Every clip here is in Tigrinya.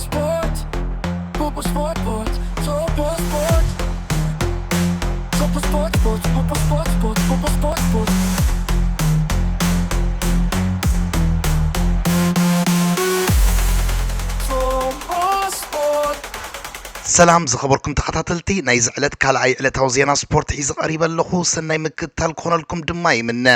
Sport. Football, sport, sport. Football, sport. Football, sport, sport. Football, sport, sport. Football, sport, sport. Football, sport. ሰላም ዝኸበርኩም ተኸታተልቲ፣ ናይዚ ዕለት ካልኣይ ዕለታዊ ዜና ስፖርት ሒዘ ቀሪበ ኣለኹ። ሰናይ ምክትታል ክኾነልኩም ድማ ይምነ።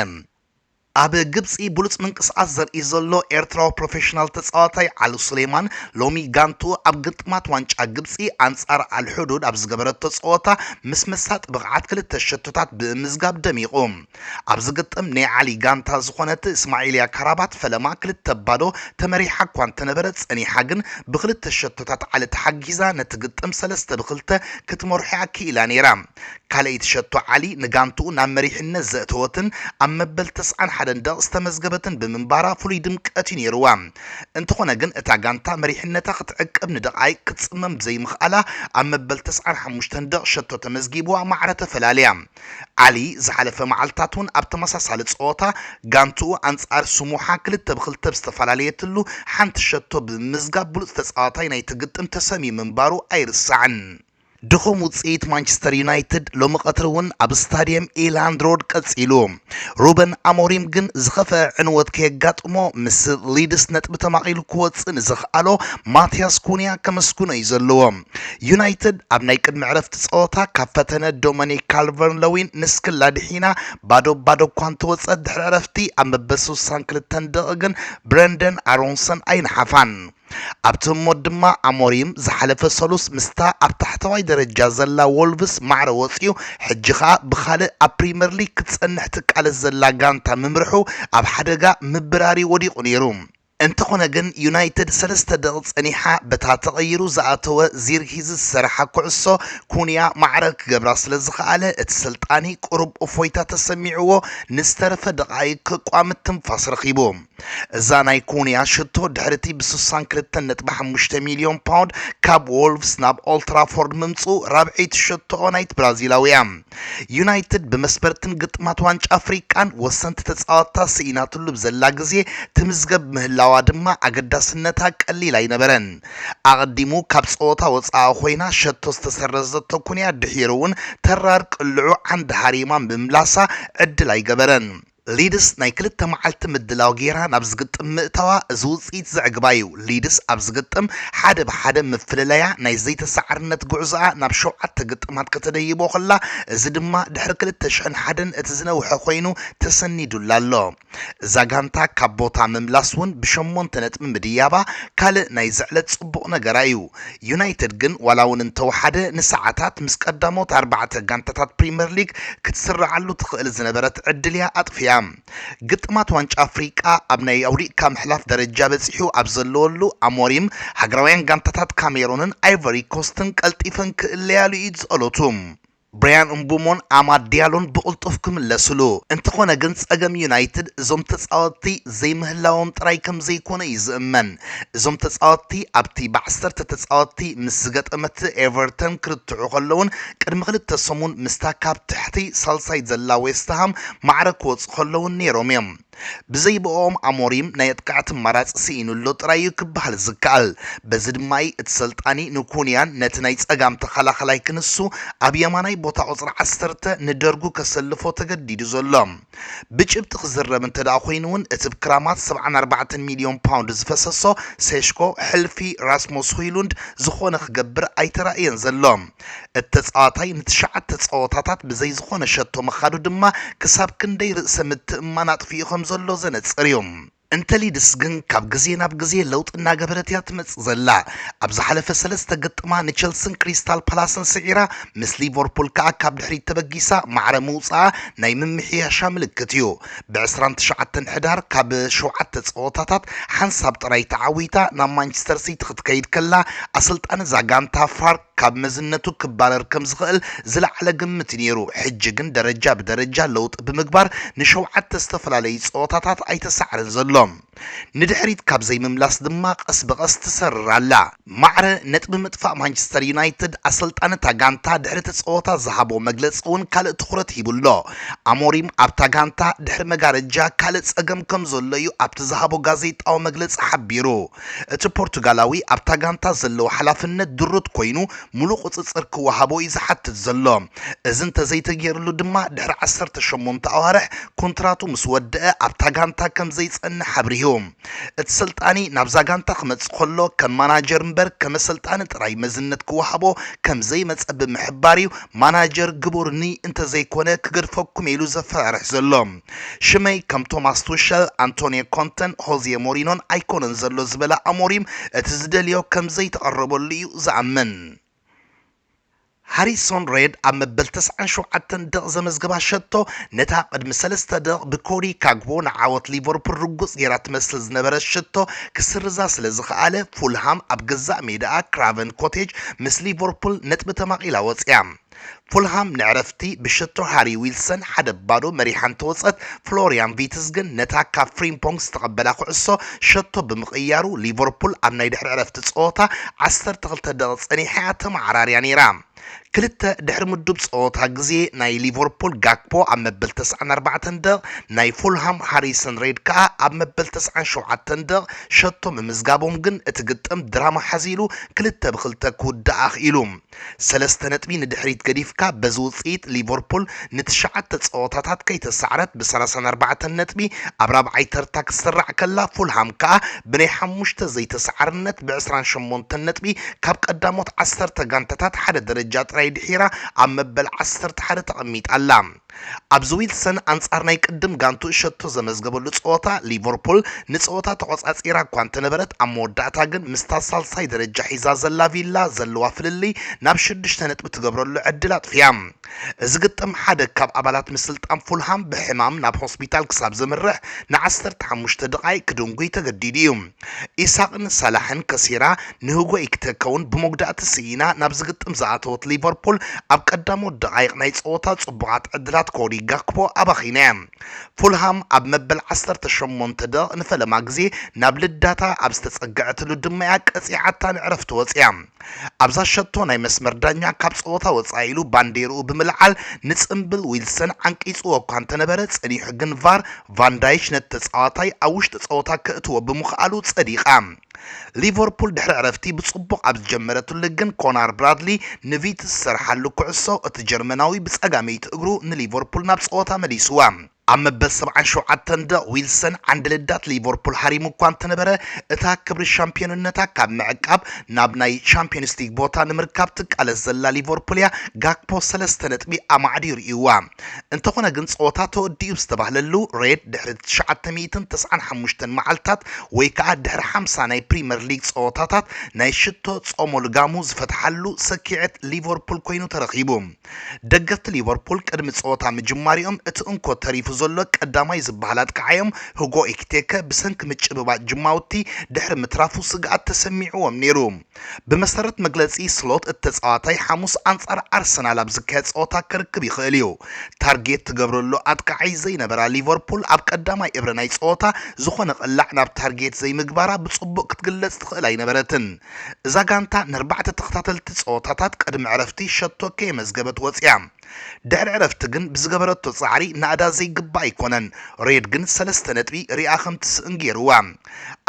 ኣብ ግብጺ ብሉጽ ምንቅስቓስ ዘርኢ ዘሎ ኤርትራዊ ፕሮፌሽናል ተጻዋታይ ዓሊ ሱሌማን፣ ሎሚ ጋንቱ ኣብ ግጥማት ዋንጫ ግብጺ ኣንጻር ኣልሑዱድ ኣብ ዝገበረቶ ጸወታ ምስ መሳጢ ብቕዓት ክልተ ሸቶታት ብምምዝጋብ ደሚቑ። ኣብዚ ግጥም ናይ ዓሊ ጋንታ ዝኾነት እስማዒልያ ካራባት ፈለማ ክልተ ባዶ ተመሪሓ እኳ እንተነበረ፣ ጸኒሓ ግን ብክልተ ሸቶታት ዓሊ ተሓጊዛ ነቲ ግጥም ሰለስተ ብክልተ ክትመርሖ እያ ክኢላ ነይራ። ካልኣይቲ ሸቶ ዓሊ ንጋንትኡ ናብ መሪሕነት ዘእተወትን ኣብ መበል ተስዓን ሓደን ደቕ ዝተመዝገበትን ብምንባራ ፍሉይ ድምቀት እዩ ነይርዋ። እንተኾነ ግን እታ ጋንታ መሪሕነታ ክትዕቅብ ንደቓይቕ ክትጽመም ብዘይምኽኣላ ኣብ መበል ተስዓን ሓሙሽተን ደቕ ሸቶ ተመዝጊብዋ ማዕረ ተፈላልያ። ዓሊ ዝሓለፈ መዓልታት እውን ኣብ ተመሳሳሊ ጸወታ ጋንትኡ ኣንጻር ስሙሓ ክልተ ብክልተ ብዝተፈላለየትሉ ሓንቲ ሸቶ ብምምዝጋብ ብሉጽ ተጻዋታይ ናይቲ ግጥም ተሰምዩ ምንባሩ ኣይርሳዕን። ድኹም ውጽኢት ማንቸስተር ዩናይትድ ሎሚ ቀትሪ እውን ኣብ ስታድየም ኢላንድ ሮድ ቀጺሉ። ሩበን ኣሞሪም ግን ዝኸፍአ ዕንወት ከየጋጥሞ ምስ ሊድስ ነጥቢ ተማቒሉ ክወጽእ ንዝኽኣሎ ማቲያስ ኩንያ ከመስግኖ እዩ ዘለዎ። ዩናይትድ ኣብ ናይ ቅድሚ ዕረፍቲ ጸወታ ካብ ፈተነ ዶሚኒክ ካልቨርን ለዊን ንስክላ ድሒና ባዶ ባዶ እኳ እንተወጸት፣ ድሕሪ ዕረፍቲ ኣብ መበል ስሳን ክልተን ደቒቕ ግን ብረንደን ኣሮንሰን ኣይነሓፋን። ኣብቲ ህሞት ድማ ኣሞሪም ዝሓለፈ ሰሉስ ምስታ ኣብ ታሕተዋይ ደረጃ ዘላ ወልቭስ ማዕረ ወጺኡ፣ ሕጂ ኸኣ ብኻልእ ኣብ ፕሪምየር ሊግ ክትጸንሕ ትቃለስ ዘላ ጋንታ ምምርሑ ኣብ ሓደጋ ምብራር እዩ ወዲቑ ነይሩ። እንተኾነ ግን ዩናይትድ ሰለስተ ደቒቕ ጸኒሓ በታ ተቐይሩ ዝኣተወ ዚርክዚዝ ዝሰርሓ ኩዕሶ ኩንያ ማዕረ ክገብራ ስለ ዝኸኣለ፣ እቲ ሰልጣኒ ቁሩብ እፎይታ ተሰሚዕዎ ንዝተረፈ ደቓይቕ ክቋምት ትንፋስ ረኺቡ። እዛ ናይ ኩንያ ሽቶ ድሕሪቲ ብ ስሳን ክልተን ነጥቢ ሓሙሽተ ሚልዮን ፓውንድ ካብ ዎልቭስ ናብ ኦልትራፎርድ ምምጽኡ ራብዐይቲ ሸቶኦ ናይቲ ብራዚላዊ እያ። ዩናይትድ ብመስበርትን ግጥማት ዋንጫ ኣፍሪቃን ወሰንቲ ተጻወትታ ስኢናትሉ ብዘላ ግዜ ትምዝገብ ምህላዋ ድማ ኣገዳስነታ ቀሊል ኣይነበረን። ኣቐዲሙ ካብ ጸወታ ወጻኢ ኮይና ሸቶ ዝተሰረዘቶ ኩንያ ድሒሩ እውን ተራር ቅልዑ ዓንዲ ሃሪማ ምምላሳ ዕድል ኣይገበረን። ሊድስ ናይ ክልተ መዓልቲ ምድላው ገይራ ናብ ዝግጥም ምእታዋ እዚ ውጽኢት ዘዕግባ እዩ። ሊድስ ኣብ ዝግጥም ሓደ ብሓደ ምፍልላያ ናይ ዘይተሳዕርነት ጉዕዞኣ ናብ ሸውዓተ ግጥማት ከተደይቦ ከላ፣ እዚ ድማ ድሕሪ ክልተ ሽሕን ሓደን እቲ ዝነውሐ ኮይኑ ተሰኒዱላ ኣሎ። እዛ ጋንታ ካብ ቦታ ምምላስ እውን ብሸሞንተ ነጥቢ ምድያባ ካልእ ናይ ዝዕለት ጽቡቕ ነገራ እዩ። ዩናይትድ ግን ዋላ እውን እንተወሓደ ንሰዓታት ምስ ቀዳሞት ኣርባዕተ ጋንታታት ፕሪምየር ሊግ ክትስረዓሉ ትኽእል ዝነበረት ዕድል እያ ኣጥፊኣ። ግጥማት ዋንጫ ኣፍሪቃ ኣብ ናይ ኣውዲቕካ ምሕላፍ ደረጃ በጺሑ ኣብ ዘለወሉ ኣሞሪም ሃገራውያን ጋንታታት ካሜሮንን ኣይቨሪ ኮስትን ቀልጢፈን ክእለያሉ እዩ ዝጸሎቱ። ብራያን እምቡሞን ኣማድ ዲያሎን ብቕልጡፍ ክምለስሉ። እንተኾነ ግን ጸገም ዩናይትድ እዞም ተጻወትቲ ዘይምህላዎም ጥራይ ከም ዘይኮነ እዩ ዝእመን። እዞም ተጻወትቲ ኣብቲ ብዓሰርተ ተጻወትቲ ምስ ዝገጠመት ኤቨርተን ክርትዑ ከለውን ቅድሚ ክልተ ሰሙን ምስታ ካብ ትሕቲ ሳልሳይ ዘላ ዌስትሃም ማዕረ ክወጹ ከለውን ነይሮም እዮም። ብዘይ ብኦም ኣሞሪም ናይ ኣጥቃዕቲ ኣማራጺ ስኢኑ ኣሎ ጥራይ እዩ ክበሃል ዝከኣል። በዚ ድማ እቲ ሰልጣኒ ንኩንያን ነቲ ናይ ጸጋም ተኸላኸላይ ክንሱ ኣብ የማናይ ቦታ ቁጽሪ ዓሰርተ ንደርጉ ከሰልፎ ተገዲዱ ዘሎ። ብጭብጢ ክዝረብ እንተ ደኣ ኮይኑ እውን እቲ ብክራማት ሰብዓን ኣርባዕተን ሚልዮን ፓውንድ ዝፈሰሶ ሴሽኮ ሕልፊ ራስሙስ ሆይሉንድ ዝኾነ ክገብር ኣይተራእየን ዘሎ። እቲ ተጻዋታይ ንትሽዓተ ጸወታታት ብዘይ ዝኾነ ሸቶ ምኻዱ ድማ ክሳብ ክንደይ ርእሰ ምትእምማን ኣጥፊኡ ከም ዘሎ ዘነጽር እዩ። እንተ ሊድስ ግን ካብ ግዜ ናብ ግዜ ለውጢ እናገበረት እያ ትመጽእ ዘላ። ኣብ ዝሓለፈ ሰለስተ ግጥማ ንቸልስን ክሪስታል ፓላስን ስዒራ፣ ምስ ሊቨርፑል ከኣ ካብ ድሕሪት ተበጊሳ ማዕረ ምውጻኣ ናይ ምምሕያሻ ምልክት እዩ። ብ ዕስራን ትሽዓተን ሕዳር ካብ ሸውዓተ ጸወታታት ሓንሳብ ጥራይ ተዓዊታ ናብ ማንቸስተር ሲቲ ክትከይድ ከላ፣ ኣሰልጣኒ እዛ ጋንታ ፍራንክ ካብ መዝነቱ ክባረር ከም ዝኽእል ዝለዓለ ግምት እዩ ነይሩ። ሕጂ ግን ደረጃ ብደረጃ ለውጢ ብምግባር ንሸውዓተ ዝተፈላለዩ ጸወታታት ኣይተሳዕረን ዘሎ። ንድሕሪት ካብ ዘይምምላስ ድማ ቀስ ብቐስ ትሰርር ኣላ። ማዕረ ነጥቢ ምጥፋእ ማንቸስተር ዩናይትድ ኣሰልጣኒ እታ ጋንታ ድሕሪ እቲ ጸወታ ዝሃቦ መግለጺ እውን ካልእ ትኹረት ሂቡ ኣሎ። ኣሞሪም ኣብታ ጋንታ ድሕሪ መጋረጃ ካልእ ጸገም ከም ዘሎ እዩ ኣብቲ ዝሃቦ ጋዜጣዊ መግለጺ ሓቢሩ። እቲ ፖርቱጋላዊ ኣብታ ጋንታ ዘለዎ ሓላፍነት ድሩት ኮይኑ፣ ሙሉእ ቁጽጽር ክወሃቦ እዩ ዝሓትት ዘሎ። እዚ እንተዘይተገይርሉ ድማ ድሕሪ ዓሰርተ ሸሞንተ ኣዋርሕ ኮንትራቱ ምስ ወደአ ኣብታ ጋንታ ከም ዘይጸንሕ ኣብሪሁ። እቲ ሰልጣኒ ናብዛ ጋንታ ክመጽእ ከሎ ከም ማናጀር እምበር ከም ኣሰልጣኒ ጥራይ መዝነት ክወሃቦ ከም ዘይመጸ ብምሕባር እዩ፣ ማናጀር ግቡርኒ እንተዘይኮነ ክገድፈኩም ኢሉ ዘፈራርሕ ዘሎ። ሽመይ ከም ቶማስ ቱሸል፣ ኣንቶኒዮ ኮንተን ሆዜ ሞሪኖን ኣይኮነን ዘሎ ዝበለ ኣሞሪም፣ እቲ ዝደልዮ ከም ዘይተቐረበሉ እዩ ዝኣምን። ሃሪሶን ሬድ ኣብ መበል ተስዓን ሸውዓተን ደቕ ዘመዝገባ ሸቶ፣ ነታ ቅድሚ ሰለስተ ደቕ ብኮዲ ካግቦ ንዓወት ሊቨርፑል ርጉጽ ጌራ ትመስል ዝነበረት ሸቶ ክስርዛ ስለ ዝኸኣለ፣ ፉልሃም ኣብ ገዛእ ሜዳኣ ክራቨን ኮቴጅ ምስ ሊቨርፑል ነጥቢ ተማቒላ ወጽያ። ፉልሃም ንዕረፍቲ ብሸቶ ሃሪ ዊልሰን ሓደ ባዶ መሪሓ እንተወጸት፣ ፍሎሪያን ቪትስ ግን ነታ ካብ ፍሪምፖንግ ዝተቐበላ ኩዕሶ ሸቶ ብምቕያሩ፣ ሊቨርፑል ኣብ ናይ ድሕሪ ዕረፍቲ ጸወታ ዓሰርተ ክልተ ደቒቕ ጸኒሓ እያ ተመዓራርያ ነይራ። ክልተ ድሕሪ ምዱብ ጸወታ ግዜ ናይ ሊቨርፑል ጋክፖ ኣብ መበል ተስዓን ኣርባዕተን ደቕ፣ ናይ ፉልሃም ሃሪሰን ሬድ ከኣ ኣብ መበል ተስዓን ሸውዓተን ደቕ ሸቶ ምምዝጋቦም ግን እቲ ግጥም ድራማ ሓዚሉ ክልተ ብክልተ ክውዳእ ኣኽኢሉ። ሰለስተ ነጥቢ ንድሕሪት ገዲፍካ በዚ ውጽኢት ሊቨርፑል ንትሽዓተ ጸወታታት ከይተሳዕረት ብሰላሳን ኣርባዕተን ነጥቢ ኣብ ራብዓይ ተርታ ክትስራዕ ከላ፣ ፉልሃም ከኣ ብናይ ሓሙሽተ ዘይተሳዕርነት ብዕስራን ሸሞንተን ነጥቢ ካብ ቀዳሞት ዓሰርተ ጋንታታት ሓደ ደረጃ ጥራይ ድሒራ ኣብ መበል ዓሰርተ ሓደ ተቐሚጣ ኣላ። ኣብዚ ዊልሰን ኣንጻር ናይ ቅድም ጋንቱ ሸቶ ዘመዝገበሉ ጸወታ፣ ሊቨርፑል ንጸወታ ተቖጻጺራ እኳ እንተነበረት፣ ኣብ መወዳእታ ግን ምስታ ሳልሳይ ደረጃ ሒዛ ዘላ ቪላ ዘለዋ ፍልልይ ናብ ሽዱሽተ ነጥቢ ትገብረሉ ዕድል ኣጥፊያ። እዚ ግጥም ሓደ ካብ ኣባላት ምስልጣን ፉልሃም ብሕማም ናብ ሆስፒታል ክሳብ ዘምርሕ ንዓሰርተ ሓሙሽተ ደቓይቕ ክድንጉይ ተገዲዱ እዩ። ኢሳቕን ሳላሕን ከሲራ፣ ንሁጎ ኢኪቲኬ እውን ብመጉዳእቲ ስኢና ናብዚ ግጥም ዝኣተወት ሊቨርፑል፣ ኣብ ቀዳሞት ደቓይቕ ናይ ጸወታ ጽቡቓት ዕድላት ኮዲ ጋክፖ ኣባኺና እያ። ፉልሃም ኣብ መበል ዓሰርተ ሸሞንተ ደቕ ንፈለማ ግዜ ናብ ልዳታ ኣብ ዝተጸግዐትሉ ድማ እያ ቀጺዓታ ንዕረፍቲ ወጺኣ። ኣብዛ ሸቶ ናይ መስመር ዳኛ ካብ ጸወታ ወጻኢ ኢሉ ባንዴርኡ ብምልዓል ንጽምብል ዊልሰን ዓንቂጽዎ እኳ እንተነበረ፣ ጸኒሑ ግን ቫር ቫንዳይች ነቲ ተጻዋታይ ኣብ ውሽጢ ጸወታ ከእትዎ ብምኽኣሉ ጸዲቓ። ሊቨርፑል ድሕሪ ዕረፍቲ ብጽቡቕ ኣብ ዝጀመረትሉ ግን ኮናር ብራድሊ ንቪትስ ዝሰርሓሉ ኩዕሶ እቲ ጀርመናዊ ብጸጋመይቲ እግሩ ንሊቨርፑል ናብ ጸወታ መሊስዋ። ኣብ መበል ሰብዓን ሸውዓተን ደቕ ዊልሰን ዓንዲ ልዳት ሊቨርፑል ሃሪሙ እኳ እንተነበረ፣ እታ ክብሪ ሻምፒዮንነታ ካብ ምዕቃብ ናብ ናይ ቻምፒዮንስ ሊግ ቦታ ንምርካብ ትቃለስ ዘላ ሊቨርፑል እያ ጋክፖ ሰለስተ ነጥቢ ኣማዕድዩ ርእይዋ። እንተኾነ ግን ጸወታ ተወዲኡ ዝተባህለሉ ሬድ ድሕሪ ትሽዓተ ሚእትን ተስዓን ሓሙሽተን መዓልታት ወይ ከኣ ድሕሪ ሓምሳ ናይ ፕሪምየር ሊግ ጸወታታት ናይ ሽቶ ጾሞ ልጋሙ ዝፈትሓሉ ሰኪዐት ሊቨርፑል ኮይኑ ተረኺቡ። ደገፍቲ ሊቨርፑል ቅድሚ ጸወታ ምጅማሪኦም እቲ እንኮ ተሪፉ ዘሎ ቀዳማይ ዝበሃል ኣጥቃዓዮም ሁጎ ኢኪቲኬ ብሰንኪ ምጭብባጥ ጅማውቲ ድሕሪ ምትራፉ ስግኣት ተሰሚዕዎም ነይሩ። ብመሰረት መግለጺ ስሎት፣ እቲ ተጻዋታይ ሓሙስ ኣንጻር ኣርሰናል ኣብ ዝካየድ ጸወታ ክርክብ ይኽእል እዩ። ታርጌት ትገብረሉ ኣጥቃዓይ ዘይነበራ ሊቨርፑል ኣብ ቀዳማይ እብረ ናይ ጸወታ ዝኾነ ቅላዕ ናብ ታርጌት ዘይምግባራ ብጽቡቕ ክትግለጽ ትኽእል ኣይነበረትን። እዛ ጋንታ ንኣርባዕተ ተኸታተልቲ ጸወታታት ቅድሚ ዕረፍቲ ሸቶ ከየመዝገበት ወጺኣ። ድሕሪ ዕረፍቲ ግን ብዝገበረቶ ጻዕሪ ናእዳ ዘይግባእ ኣይኮነን። ሬድ ግን ሰለስተ ነጥቢ ሪኣ ከም ትስእን ገይርዋ።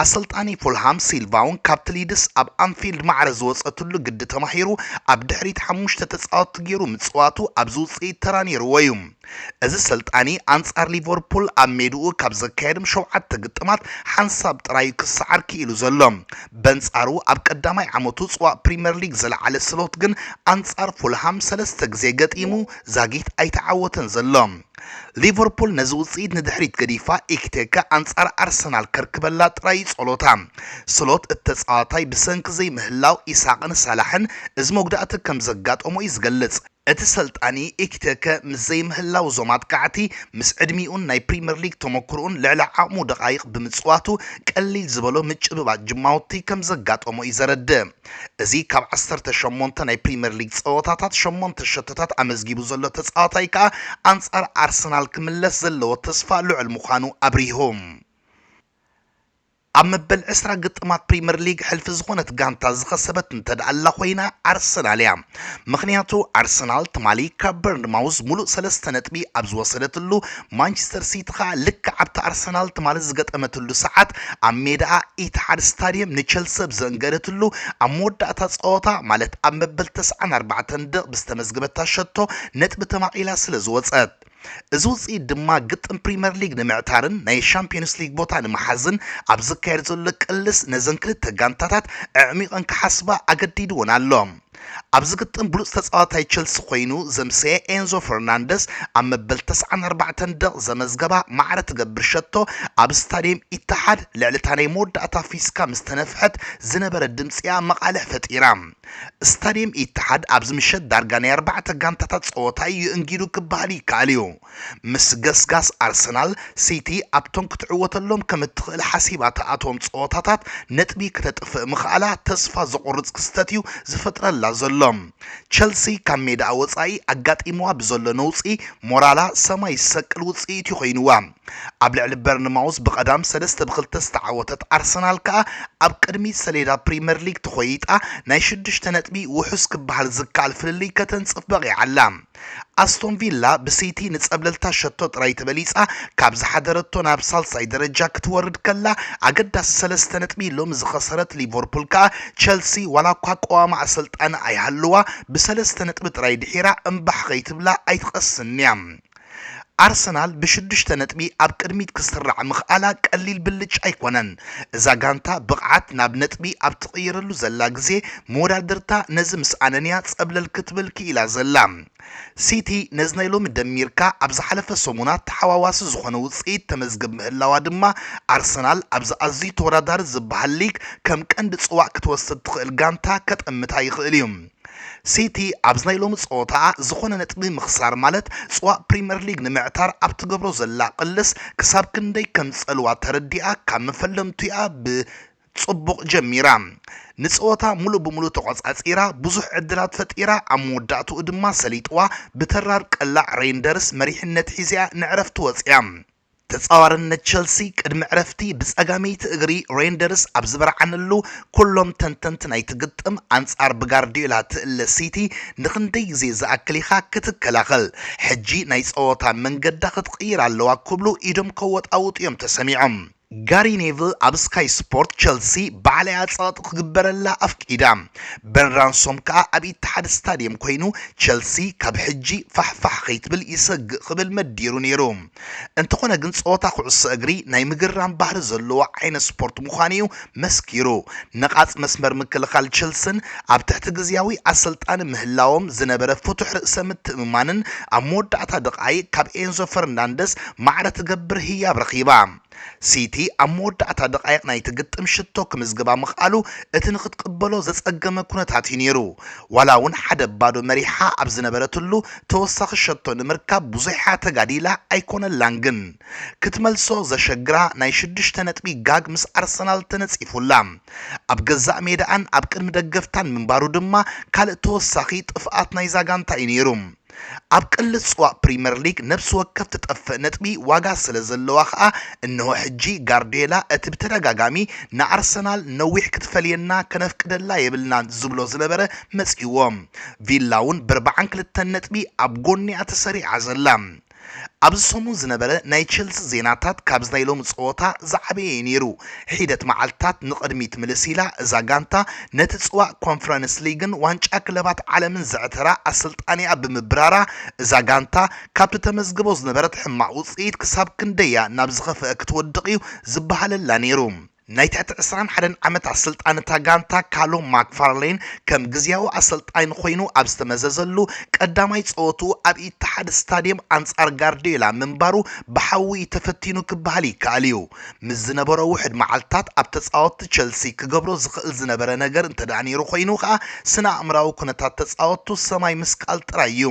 ኣሰልጣኒ ፉልሃም ሲልቫ እውን ካብቲ ሊድስ ኣብ ኣንፊልድ ማዕረ ዝወጸትሉ ግዲ ተማሂሩ ኣብ ድሕሪት ሓሙሽተ ተጻወትቲ ገይሩ ምጽዋቱ ኣብዚ ውጽኢት ተራ ነይርዎ እዩ። እዚ ሰልጣኒ ኣንጻር ሊቨርፑል ኣብ ሜድኡ ካብ ዘካየዶም ሸውዓተ ግጥማት ሓንሳብ ጥራይ ክሰዓር ክኢሉ ዘሎ። በንጻሩ ኣብ ቀዳማይ ዓመቱ ጽዋእ ፕሪምየር ሊግ ዝለዓለ ስሎት ግን ኣንጻር ፉልሃም ሰለስተ ግዜ ገጢሙ ዛጊት ኣይተዓወተን ዘሎ። ሊቨርፑል ነዚ ውጽኢት ንድሕሪት ገዲፋ ኢኪቲኬ ኣንጻር ኣርሰናል ከርክበላ ጥራይ እዩ ጸሎታ። ስሎት እቲ ተጻዋታይ ብሰንኪ ዘይምህላው ኢሳቕን ሳላሕን እዚ መጉዳእቲ ከም ዘጋጠሞ እዩ ዝገልጽ። እቲ ሰልጣኒ ኢኪቴከ ምስ ዘይምህላው እዞም ኣጥቃዕቲ፣ ምስ ዕድሚኡን ናይ ፕሪምየር ሊግ ተመክሮኡን ልዕሊ ዓቕሙ ደቓይቕ ብምጽዋቱ፣ ቀሊል ዝበሎ ምጭብባጥ ጅማውቲ ከም ዘጋጠሞ እዩ ዘረድእ። እዚ ካብ ዓሰርተ ሸሞንተ ናይ ፕሪምየር ሊግ ጸወታታት ሸሞንተ ሸቶታት ኣመዝጊቡ ዘሎ ተጻዋታይ ከኣ ኣንጻር ኣርሰናል ክምለስ ዘለዎ ተስፋ ልዑል ምዃኑ ኣብሪሁ። ኣብ መበል ዕስራ ግጥማት ፕሪምየር ሊግ ሕልፊ ዝኾነት ጋንታ ዝኸሰበት እንተ ደኣ ኣላ ኮይና ኣርሰናል እያ። ምኽንያቱ ኣርሰናል ትማሊ ካብ በርንማውዝ ሙሉእ ሰለስተ ነጥቢ ኣብ ዝወሰደትሉ፣ ማንቸስተር ሲቲ ኸኣ ልክዕ ኣብቲ ኣርሰናል ትማሊ ዝገጠመትሉ ሰዓት ኣብ ሜዳኣ ኢትሓድ ስታድየም ንቸልሲ ኣብ ዘንገደትሉ፣ ኣብ መወዳእታ ጸወታ ማለት ኣብ መበል ተስዓን ኣርባዕተን ደቕ ብዝተመዝገበታ ሸቶ ነጥቢ ተማቒላ ስለ ዝወጸት፣ እዚ ውጽኢት ድማ ግጥም ፕሪምየር ሊግ ንምዕታርን ናይ ሻምፒዮንስ ሊግ ቦታ ንምሓዝን ኣብ ዝካየድ ዘሎ ቅልስ ነዘን ክልተ ጋንታታት ኣዕሚቐን ክሓስባ ኣገዲድወን ኣሎ። ኣብዚ ግጥም ብሉጽ ተጻዋታይ ቸልሲ ኮይኑ ዘምሰየ ኤንዞ ፈርናንደስ ኣብ መበል ተስዓን ኣርባዕተን ደቕ ዘመዝገባ ማዕረ ትገብር ሸቶ ኣብ ስታድየም ኢትሓድ ልዕሊ እታ ናይ መወዳእታ ፊስካ ምስ ተነፍሐት ዝነበረ ድምጺኣ መቓልሕ ፈጢራ። ስታድየም ኢትሓድ ኣብዚ ምሸት ዳርጋ ናይ ኣርባዕተ ጋንታታት ጸወታ እዩ እንጊዱ ክበሃል ይከኣል እዩ። ምስ ገስጋስ ኣርሰናል፣ ሲቲ ኣብቶም ክትዕወተሎም ከም እትኽእል ሓሲባ ትኣትዎም ጸወታታት ነጥቢ ክተጥፍእ ምኽኣላ ተስፋ ዘቑርጽ ክስተት እዩ ዝፈጥረላ ዘሎ። ቸልሲ ካብ ሜዳኣ ወጻኢ ኣጋጢምዋ ብዘሎ ነውጺ ሞራላ ሰማይ ዝሰቅል ውጽኢት እዩ ኮይንዋ። ኣብ ልዕሊ በርንማውዝ ብቐዳም ሰለስተ ብክልተ ዝተዓወተት ኣርሰናል ከኣ ኣብ ቅድሚት ሰሌዳ ፕሪምየር ሊግ ተኾይጣ ናይ ሽዱሽተ ነጥቢ ውሑስ ክበሃል ዝከኣል ፍልልይ ከተንጽፍ በቒዓ ኣላ። ኣስቶን ቪላ ብሲቲ ንጸብለልታ ሸቶ ጥራይ ተበሊጻ ካብ ዝሓደረቶ ናብ ሳልሳይ ደረጃ ክትወርድ ከላ ኣገዳሲ ሰለስተ ነጥቢ ሎሚ ዝኸሰረት ሊቨርፑል ከኣ ቸልሲ ዋላ እኳ ቀዋማ ኣሰልጣኒ ኣይሃልዋ ብሰለስተ ነጥቢ ጥራይ ድሒራ እምባሕ ከይትብላ ኣይትቐስንያ። ኣርሰናል ብሽዱሽተ ነጥቢ ኣብ ቅድሚት ክስራዕ ምኽኣላ ቀሊል ብልጫ ኣይኮነን። እዛ ጋንታ ብቕዓት ናብ ነጥቢ ኣብ ትቕይረሉ ዘላ ግዜ መወዳድርታ ነዚ ምስኣነንያ ጸብለል ክትብል ክኢላ ዘላ። ሲቲ ነዚ ናይ ሎሚ ደሚርካ ኣብ ዝሓለፈ ሰሙናት ተሓዋዋሲ ዝኾነ ውጽኢት ተመዝግብ ምህላዋ ድማ ኣርሰናል ኣብዚ ኣዝዩ ተወዳዳሪ ዝበሃል ሊግ ከም ቀንዲ ጽዋእ ክትወስድ ትኽእል ጋንታ ከጠምታ ይኽእል እዩ። ሲቲ ኣብዚ ናይ ሎሚ ጸወታኣ ዝኾነ ነጥቢ ምኽሳር ማለት ጽዋእ ፕሪምየር ሊግ ንምዕታር ኣብ ትገብሮ ዘላ ቅልስ ክሳብ ክንደይ ከም ዝጸልዋ ተረዲኣ ካብ መፈለምቱኣ ብጽቡቕ ጀሚራ። ንጸወታ ሙሉእ ብሙሉእ ተቖጻጺራ ብዙሕ ዕድላት ፈጢራ ኣብ መወዳእትኡ ድማ ሰሊጥዋ ብተራር ቀላዕ ሬንደርስ መሪሕነት ሒዚኣ ንዕረፍቲ ወጺኣ። ተጻዋርነት ቸልሲ ቅድሚ ዕረፍቲ ብጸጋመይቲ እግሪ ሬንደርስ ኣብ ዝበርዓነሉ ኩሎም ተንተንቲ ናይቲ ግጥም ኣንጻር ብጋርዲዮላ ትእለ ሲቲ ንኽንደይ ግዜ ዝኣክል ኢኻ ክትከላኸል? ሕጂ ናይ ጸወታ መንገዳ ክትቕይር ኣለዋ ክብሉ ኢዶም ከወጣውጡ እዮም ተሰሚዖም። ጋሪ ኔቭል ኣብ ስካይ ስፖርት ቸልሲ ባዕለይ ኣጸቕጢ ክግበረላ ኣፍቂዳ። በን ራንሶም ከኣ ኣብ ኢትሓድ ስታድየም ኮይኑ ቸልሲ ካብ ሕጂ ፋሕፋሕ ከይትብል ይሰግእ ክብል መዲሩ ነይሩ። እንተኾነ ግን ጸወታ ኩዕሶ እግሪ ናይ ምግራም ባህሪ ዘለዎ ዓይነት ስፖርት ምዃኑ እዩ መስኪሩ። ነቓጽ መስመር ምክልኻል ቸልስን ኣብ ትሕቲ ግዝያዊ ኣሰልጣኒ ምህላዎም ዝነበረ ፍቱሕ ርእሰ ምትእምማንን ኣብ መወዳእታ ደቓይቕ ካብ ኤንዞ ፈርናንደስ ማዕረ ትገብር ህያብ ረኺባ። ሲቲ ኣብ መወዳእታ ደቓይቕ ናይቲ ግጥም ሽቶ ክምዝግባ ምኽኣሉ እቲ ንኽትቅበሎ ዘጸገመ ኩነታት እዩ ነይሩ። ዋላ እውን ሓደ ባዶ መሪሓ ኣብ ዝነበረትሉ ተወሳኺ ሸቶ ንምርካብ ብዙሕ ተጋዲላ ኣይኮነላን ግን ክትመልሶ ዘሸግራ ናይ ሽዱሽተ ነጥቢ ጋግ ምስ ኣርሰናል ተነጺፉላ። ኣብ ገዛእ ሜዳኣን ኣብ ቅድሚ ደገፍታን ምንባሩ ድማ ካልእ ተወሳኺ ጥፍኣት ናይዛ ጋንታ እዩ ነይሩ። ኣብ ቅልጽ ጽዋእ ፕሪምየር ሊግ ነብሲ ወከፍ ትጠፍእ ነጥቢ ዋጋ ስለ ዘለዋ ኸኣ፣ እንሆ ሕጂ ጋርዲዮላ እቲ ብተደጋጋሚ ንኣርሰናል ነዊሕ ክትፈልየና ከነፍቅደላ የብልናን ዝብሎ ዝነበረ መጺእዎ። ቪላ እውን ብኣርብዓን ክልተን ነጥቢ ኣብ ጎኒኣ ተሰሪዓ ዘላ። ኣብዚ ሰሙን ዝነበረ ናይ ቸልሲ ዜናታት ካብዚ ናይ ሎሚ ጸወታ ዝዓበየ እዩ ነይሩ። ሒደት መዓልትታት ንቕድሚት ምልስ ኢላ እዛ ጋንታ ነቲ ጽዋእ ኮንፈረንስ ሊግን ዋንጫ ክለባት ዓለምን ዘዕተራ ኣሰልጣኒኣ ብምብራራ፣ እዛ ጋንታ ካብቲ ተመዝግቦ ዝነበረት ሕማቕ ውጽኢት ክሳብ ክንደያ ናብ ዝኸፍአ ክትወድቕ እዩ ዝበሃለላ ነይሩ። ናይ ትሕቲ ዕስራን ሓደን ዓመት ኣሰልጣኒ እታ ጋንታ ካሎም ማክፋርሌን ከም ግዝያዊ ኣሰልጣኒ ኮይኑ ኣብ ዝተመዘዘሉ ቀዳማይ ጸወትኡ ኣብ ኢትሓድ ስታድየም ኣንጻር ጋርዲዮላ ምንባሩ ብሓዊ ተፈቲኑ ክበሃል ይከኣል እዩ። ምስ ዝነበሮ ውሕድ መዓልታት ኣብ ተጻወትቲ ቸልሲ ክገብሮ ዝኽእል ዝነበረ ነገር እንተ ደኣ ነይሩ ኮይኑ ከኣ ስነ ኣእምራዊ ኩነታት ተጻወትቱ ሰማይ ምስቃል ጥራይ እዩ።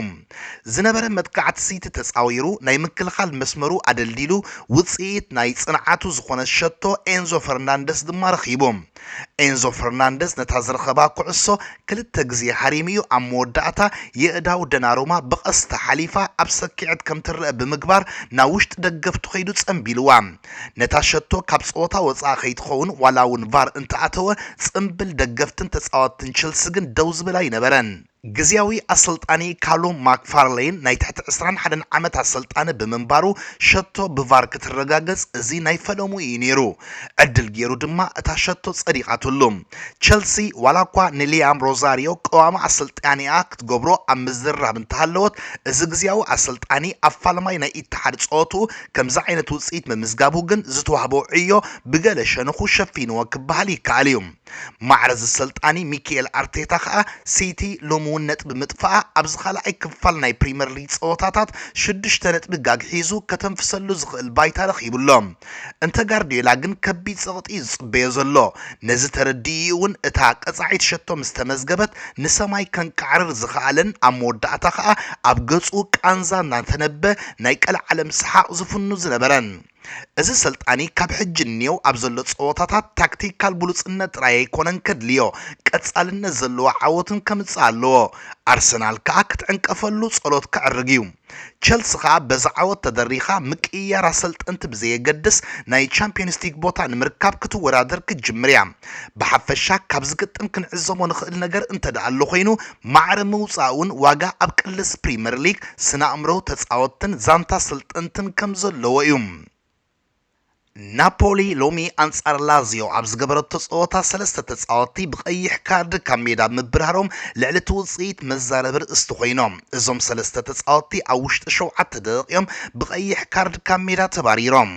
ዝነበረ መጥቃዕቲ ሲቲ ተጻዊሩ ናይ ምክልኻል መስመሩ ኣደልዲሉ ውጽኢት ናይ ጽንዓቱ ዝኾነ ሸቶ ኤንዞ ፈርናንደስ ድማ ረኺቡ። ኤንዞ ፈርናንደስ ነታ ዝረኸባ ኩዕሶ ክልተ ግዜ ሃሪሙ እዩ ኣብ መወዳእታ የእዳው ደናሩማ ብቐስታ ሓሊፋ ኣብ ሰኪዐት ከም ትረአ ብምግባር ናብ ውሽጢ ደገፍቱ ከይዱ ጸንቢልዋ። ነታ ሸቶ ካብ ጸወታ ወጻኢ ከይትኸውን ዋላ እውን ቫር እንተኣተወ ጽምብል ደገፍትን ተጻወትትን ቸልሲ ግን ደው ዝብል ኣይነበረን። ግዝያዊ ኣሰልጣኒ ካሉም ማክፋርሌን ናይ ትሕቲ ዕስራን ሓደን ዓመት ኣሰልጣኒ ብምንባሩ ሸቶ ብቫር ክትረጋገጽ እዚ ናይ ፈለሙ እዩ ነይሩ። ዕድል ገይሩ ድማ እታ ሸቶ ጸዲቓትሉ። ቸልሲ ዋላ እኳ ንሊያም ሮዛሪዮ ቀዋሚ ኣሰልጣኒኣ ክትገብሮ ኣብ ምዝርራብ እንተሃለወት እዚ ግዝያዊ ኣሰልጣኒ ኣብ ፋልማይ ናይ ኢትሓድ ጸወትኡ ከምዚ ዓይነት ውጽኢት ምምዝጋቡ ግን ዝተዋህቦ ዕዮ ብገለ ሸነኹ ሸፊንዎ ክበሃል ይከኣል እዩ። ማዕረ ዝሰልጣኒ ሚኪኤል ኣርቴታ ከኣ ሲቲ ሎሚ እውን ነጥቢ ምጥፋኣ ኣብዚ ካልኣይ ክፋል ናይ ፕሪምየር ሊግ ጸወታታት ሽዱሽተ ነጥቢ ጋግ ሒዙ ከተንፍሰሉ ዝኽእል ባይታ ረኺቡ ኣሎ። እንተ ጋርዲዮላ ግን ከቢድ ጸቕጢ እዩ ዝጽበዮ ዘሎ። ነዚ ተረዲኡ እውን እታ ቀጻዒት ሸቶ ምስ ተመዝገበት ንሰማይ ከንቃዕርር ዝኸኣለን ኣብ መወዳእታ ከኣ ኣብ ገጹ ቃንዛ እናተነበ ናይ ቀልዓለም ሰሓቕ ዝፍኑ ዝነበረን። እዚ ሰልጣኒ ካብ ሕጂ እኒኦ ኣብ ዘሎ ጸወታታት ታክቲካል ብሉጽነት ጥራይ ኣይኮነን ከድልዮ፣ ቀጻልነት ዘለዎ ዓወትን ከምጽእ ኣለዎ። ኣርሰናል ከኣ ክትዕንቀፈሉ ጸሎት ከዕርግ እዩ። ቸልሲ ከኣ በዚ ዓወት ተደሪኻ ምቅይያር ኣሰልጠንቲ ብዘየገድስ ናይ ቻምፒዮንስ ሊግ ቦታ ንምርካብ ክትወዳደር ክትጅምር እያ። ብሓፈሻ ካብዚ ግጥም ክንዕዘቦ ንኽእል ነገር እንተ ደኣ ኣሎ ኮይኑ ማዕረ ምውጻእ እውን ዋጋ ኣብ ቅልስ ፕሪምየር ሊግ፣ ስነ ኣእምሮ ተጻወትትን ዛንታ ኣሰልጠንትን ከም ዘለዎ እዩ። ናፖሊ ሎሚ ኣንጻር ላዚዮ ኣብ ዝገበረቶ ጸወታ ሰለስተ ተጻወትቲ ብቐይሕ ካርድ ካብ ሜዳ ምብርሃሮም ልዕሊ እቲ ውጽኢት መዛረቢ ርእስቲ ኮይኖም። እዞም ሰለስተ ተጻወትቲ ኣብ ውሽጢ ሸውዓተ ደቂቕ እዮም ብቐይሕ ካርድ ካብ ሜዳ ተባሪሮም።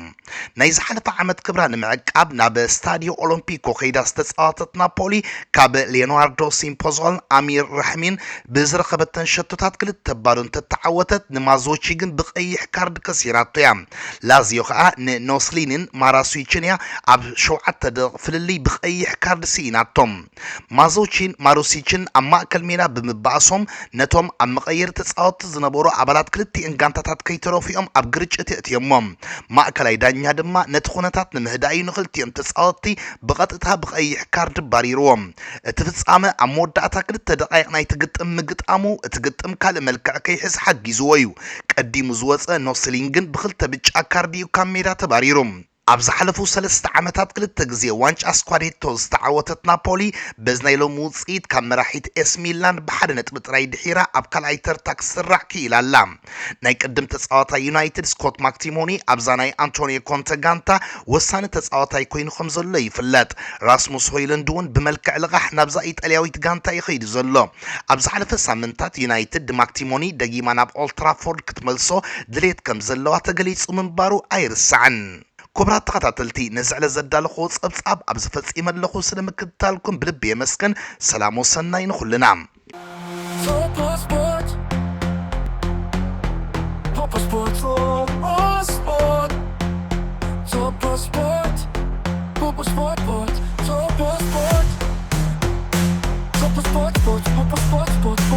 ናይ ዝሓለፈ ዓመት ክብራ ንምዕቃብ ናብ ስታዲዮ ኦሎምፒኮ ከይዳ ዝተጻወተት ናፖሊ ካብ ሌዮናርዶ ሲምፖዞን ኣሚር ራሕሚን ብዝረኸበተን ሸቶታት ክልተ ባዶ እንተተዓወተት ንማዞቺ ግን ብቐይሕ ካርድ ከሲራቶ እያ። ላዚዮ ከኣ ንኖስሊንን ማራስዊችን እያ ኣብ ሸውዓተ ደቂቕ ፍልልይ ብቐይሕ ካርድ ስኢናቶም። ማዞቺን ማሩሲችን ኣብ ማእከል ሜዳ ብምባእሶም ነቶም ኣብ መቐየሪ ተጻወትቲ ዝነበሩ ኣባላት ክልቲኤን ጋንታታት ከይተረፉ እዮም ኣብ ግርጭት የእትዮሞም። ማእከላይ ዳኛ ድማ ነቲ ኩነታት ንምህዳእ እዩ ንክልቲኦም ተጻወትቲ ብቐጥታ ብቐይሕ ካርድ ባሪርዎም። እቲ ፍጻመ ኣብ መወዳእታ ክልተ ደቓይቕ ናይቲ ግጥም ምግጣሙ እቲ ግጥም ካልእ መልክዕ ከይሕዝ ሓጊዝዎ እዩ። ቀዲሙ ዝወጸ ኖስሊን ግን ብክልተ ብጫ ካርድ እዩ ካብ ሜዳ ተባሪሩ። ኣብ ዝሓለፉ ሰለስተ ዓመታት ክልተ ግዜ ዋንጫ ስኳዴቶ ዝተዓወተት ናፖሊ በዚ ናይ ሎሚ ውጽኢት ካብ መራሒት ኤስ ሚላን ብሓደ ነጥቢ ጥራይ ድሒራ ኣብ ካልኣይ ተርታ ክትስራዕ ክኢላ ኣላ። ናይ ቅድም ተጻዋታይ ዩናይትድ ስኮት ማክቲሞኒ ኣብዛ ናይ ኣንቶኒዮ ኮንተ ጋንታ ወሳኒ ተጻዋታይ ኮይኑ ከም ዘሎ ይፍለጥ። ራስሙስ ሆይሉንድ እውን ብመልክዕ ልቓሕ ናብዛ ኢጣልያዊት ጋንታ እዩ ከይዱ ዘሎ። ኣብ ዝሓለፈ ሳምንታት ዩናይትድ ንማክቲሞኒ ደጊማ ናብ ኦልትራፎርድ ክትመልሶ ድሌት ከም ዘለዋ ተገሊጹ ምንባሩ ኣይርሳዕን። ክቡራት ተኸታተልቲ፣ ነዚ ዕለት ዘዳለኹዎ ጸብጻብ ኣብዚ ፈጺመ ኣለኹ። ስለ ምክትታልኩም ብልቢ የመስግን። ሰላም ወሰናይ ንኹልና። Top Sport. Top Sport. Top Sport. Top Sport. Top Sport. Top Sport. Top Sport. Top Sport.